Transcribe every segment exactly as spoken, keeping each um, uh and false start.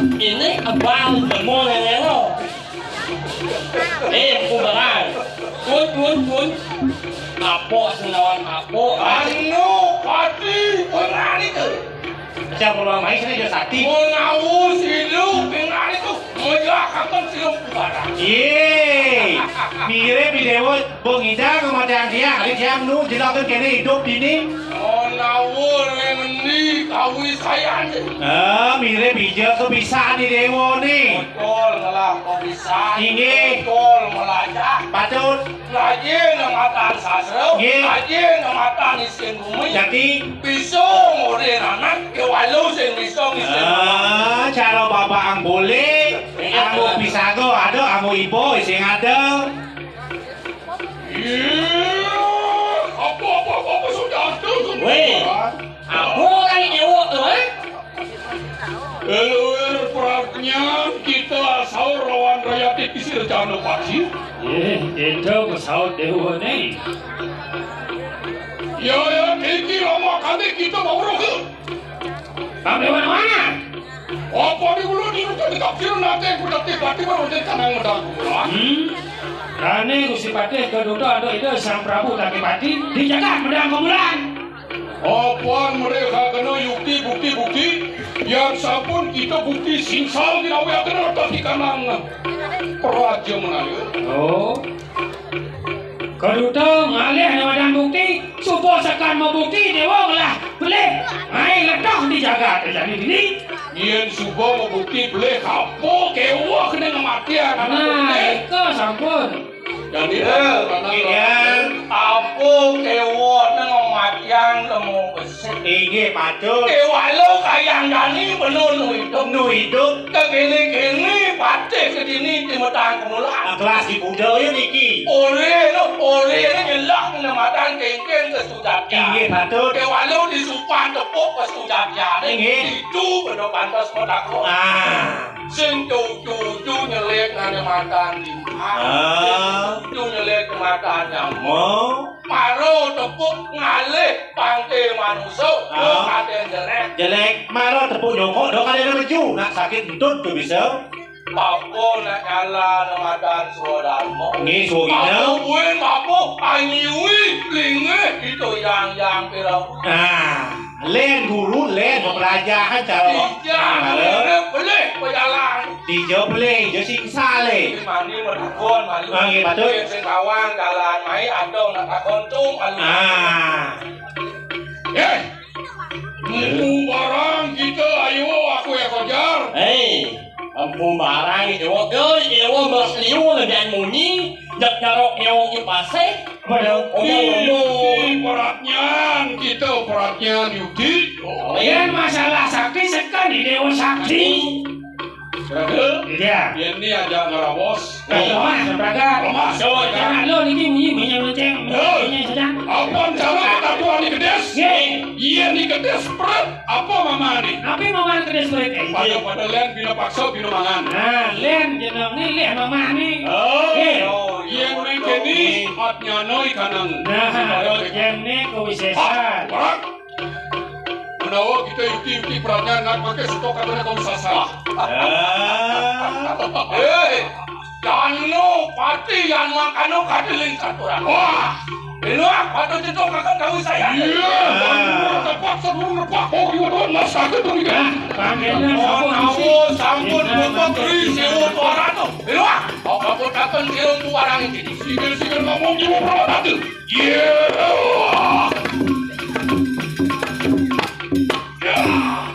Ini abang demo nene lo. Eh, Empu Barang. Pun, pun, pun. Apa senawan apa? Anu, pati, pun hari tu. Macam orang main sini dia sakti. Menawu silu pinari tu, menyerahkan silu Empu Barang. Ye. Mirip di dewa. Bung Ida kematian dia, hari dia nu jelaskan kene hidup dini. Oh, nawur yang endi kawi saya ni. Ah, mirip ija kepisah di dewa ni. Betul lah kepisah. Inggih. Betul melajah. Patut. Rajin ngamatan sastra, inggih. Rajin ngamatan isin bumi. Jadi bisa ngoreh anak, kewalu sing bisa ngisin. Ah, cara bapak ang boleh, iya, anggo pisaga ada, anggo iba sing ada. Iya, apa, apa, apa, apa sudah ada tu? Weh, apa orang ni nyewok tu, eh? Eluir Pradnyan kita saur lawan rakyat iki sira jana pati. Eh, kita pesaut dewa ni. Ya, ya, iki lama kali kita mau roke. Bang Dewan mana? Apa di bulu di muka tegap sira nate kuda tibati baru dia kanang medang kumpulan. Hmm. Rane Gusti Patih keduta ado ida Sang Prabu Takipati dijagat medang kumpulan. Apa mereka kena yukti bukti-bukti yang sampun kita bukti singsal dinawi kena letak di kanang Praja Menaya. Oh. Keduta ngalih nawadan bukti, suba sekan mabukti dewa ngelah pelih. Mai letak di jagat jadi dini. Yen suba mabukti pelih apa kewah kena kematian anak. Nah, itu sampun. Jadi, iya, apa kewah nang matian lemu besik. Inggih, patut. Kewala kayang jani penuh nu hidup. Nu hidup. Kekini-kini patih kedini timetang kemulan. Ah, kelas di kuda ya niki. Oleh no, oleh no nyelak nang matan kengkeng ke sujatya. Inggih, patut. Kewala disupan tepuk ke sujatya. Inggih. Itu bener pantas metakon. Ah. Sing tuju-tuju nyelik nang matan lintang. Ah. Sing tuju nyelik matan nyamuk. Oh. Maro tepuk ngalih pangke manusa, ah, kaden jelek. Jelek, maro tepuk nyongkok, do kaden meju, nak sakit entut tu bisa. Bapa nak nyala nang matan swadharma. Nggih, swadharma. Bapa buin, bapa anyiwi, linggih, itu yang, yang pirau. Ah. Len guru, len pepelajahan cara. Ija, ah, boleh, boleh, pejalan. Ija boleh, ija sing saleh. Mandi merukun, malu. Ah, nggih, patut. Sing kawang jalan mai, ada nak takon tu, malu. Ah. Eh, empu barang kita, ayo aku ya kejar. Hei, empu barang itu, ke, ewa mas liu lebih munyi, jak jarok nyawang pasai. Pada omong-omong. Kita peratnyan, kita peratnyan, Yudi. Yen masalah sakti, sekan di Dewa Sakti. Raga? Iya. Yen ni aja ngerabos. Lemah, sebraga. Lemah. Coba, jangan lo niki munyi, munyi lonceng. Eh. Munyi sedang. Apa cara ketakuan ni kedes? Nggih. Iya ni kedes, pret. Apa mama ni? Apa mama kedes, pret? Eh, pada, pada len bina paksa, bina mangan. Nah, len jeneng ni, len mama ni. Oh. Nggih. Yen mengkeni, atnyano ikanang. Nah, yen ni kewisesan. Menawa kita yuti-yuti perannya nak pakai stok kata kau sasa. Ah. Eh, Danu Pati yang mangkano kadiling saturan. Wah. Ino apa tu cetok kakak tahu saya? Iya. Tepak sebelum lepak kau juga tuan mas sakit tu juga. Panggilnya. Oh, nawo sampun butuh kri sewu dua ratus. Ino apa kau takkan sewu barang ini? Sikil-sikil ngomong jiwa berapa tu? Iya.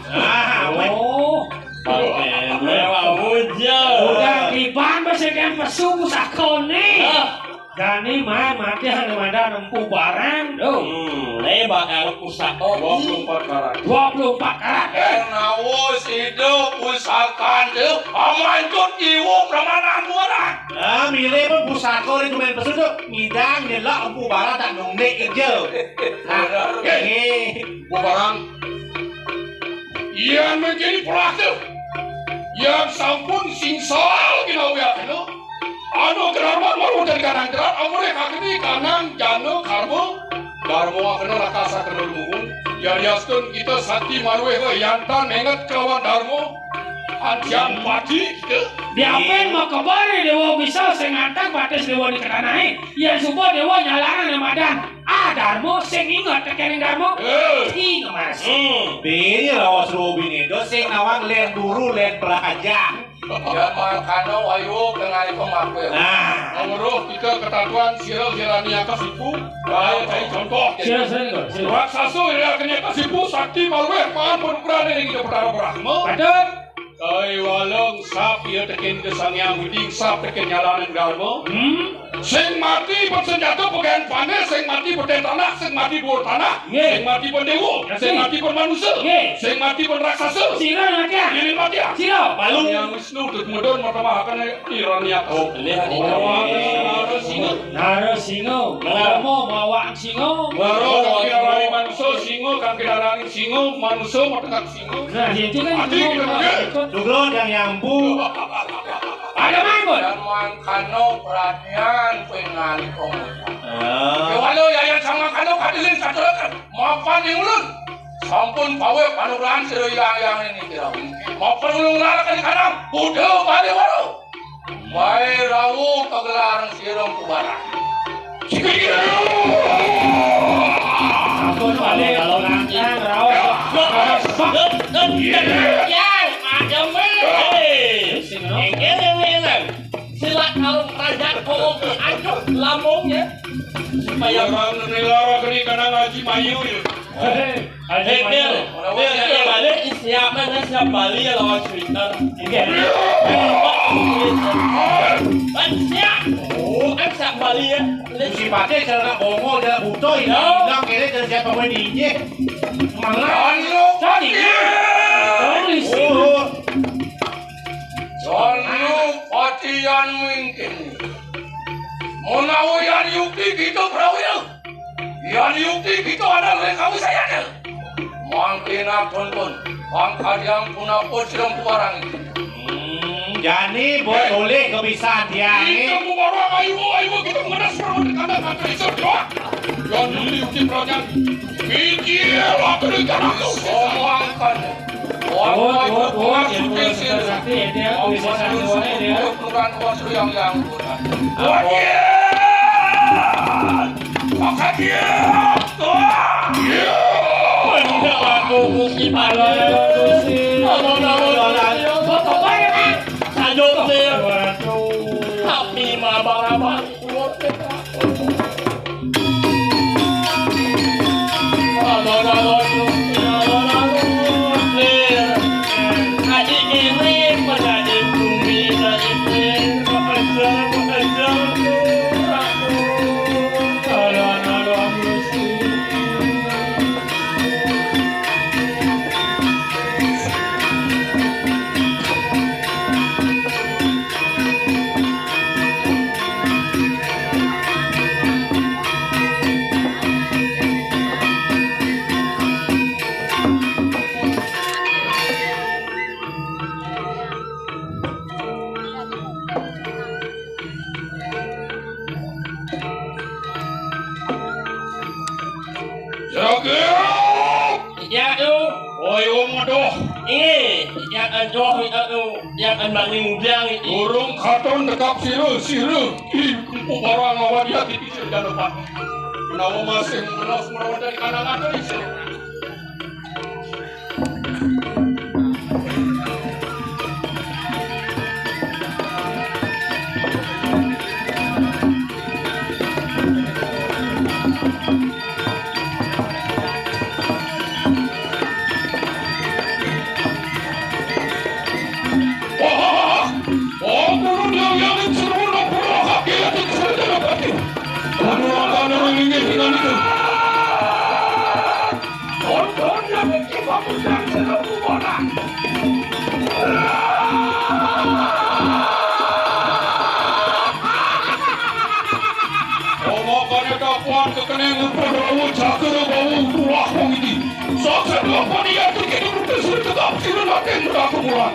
Ah, weh. Oh. Pakai mewah hujan. Udah tiban besekan pesu sakone. Ah. Dani man mati hana mada nempu barang. Duh. Hmm, lebar kalau pusaka. Dua puluh empat karat. Dua puluh empat karat. Eh, nawo sida pusaka tu. Aman tu iwo pramanan barang. Ah, milih pun pusaka ni main pesu tu. Ngidang nyelak empu barang tak nungdek kerja. Nah, ini. Buah barang. Yang menjadi pelaku. Yang sampun singsal ginawi akena. Anu kedarman baru dari kanang kerat, amure kakeni kanang jana karma. Darma akena rakas akena lumuhun. Yadiastun kita sakti manuih yantan menget kelawan darma. Adian pati kita. Diapin mah kabar déwa bisa sing nganteg batis déwa di ketanahin. Yén suba déwa nyalaran madan. Ah, Darma sing inget tekening Darma. Eh. Inget, Mas. Hmm. Bini lawas Robin itu sing nawang lén duru lén pelajah. Yén mangkana wayu kenali pemakué. Nah. Weruh kita ketatuan sira jelani angka siku. Baé cai contoh. Sira, sira, sira. Raksasa ira kene kasipu sakti maluwih maan panugrahan ing Ida Betara Brahma. Betul. Kai walung sap iya tekin ke Sang Hyang Widi, sap tekin nyalaning Darma. Hmm. Sing mati bersenjata pegaen pané, sing mati beten tanah, sing mati dhuwur tanah, nggih, sing mati pen déwa, nggih, sing mati pen manusa, nggih, sing mati pen raksasa. Sira mati. Lilin mati. Sira. Palu. Yang Wisnu tut mudun matamahaken irania. Oh, bener. Oh, Narasinga. Narasinga. Bener. Rama mawak singa. Waro kang kirarani manusa singa, kang kirarani singa manusa matengak singa. Nah, itu kan. Ati singa kita malah pakai. Dugro yang nyambu. Ada mangkon. Dan mangkana perhatian pengali komutan. Ah. Kewala yayan sama kano kadilin saturakan. Mapan ing ulun. Sampun pawé panugrahan sira yang yang ini kira. Mapan ulun nglaraken kanang. Buddha Bali Waro. Wae rawuh kagelaran sira kubaran. Ampun, Bali, kalau nantang, raos. Ya, macam mana? Hei, ini, ini, ini. Sila kalau kerajaan ngomong aduh lambungnya. Supaya orang nilai kini kena ngaji mayu ya. Hei, Haji Mayu. Bil, Bil, ya balik siapa nih, siap Bali ya lawan Twitter. Iya. Kan siap. Oh, kan siap Bali ya. Musim pakai celana bongo, celana buto, ini bilang kira dari siapa gue D J. Malah. Sorry. Sorry, sih. Oh. Sono patian mungkin. Menawi yan yukti kita prawira. Yan yukti kita ada lekawi sayana. Mangkin ampun pun. Pangkadiang punapa sira kubarang iki. Hmm, jani boleh kebisan tiang. Kita kubarang ayo, ayo kita mengeras perut kandang kata iso doa. Yan yukti prajan. Iki waktu di kanan. Omongkan. Wah, wah, wah, wah, Wisnu Trisakti, ya, dia, Wisnu Trisakti, ya, dia. Bukan Wisnu yang, yang. Wah, iya. Makan dia. Wah, iya. Tidak laku, Gusti Palo. Gusti. Aduh, aduh, aduh, aduh. Bapak, Bapak, ya, Pak. Sanjung, ya. Waduh. Tapi, mabang-abang. Jagat! Iya, tuh. Oi, Om Ngedoh. Iya, iya, aduh, iya, tuh. Iya, kan maling udang, iya. Burung katon dekap sira, sira. Ih, empuk barang lawan dia, titik sira, jangan lupa. Menawa masih menawa, menawa dari kanan ada, sira. Omongane dakwaan kekene ngumpul rawa jaga bawa tulah wong iki. Saksa dua paniya iki kudu sudah tegap sira latihan meraku mulan.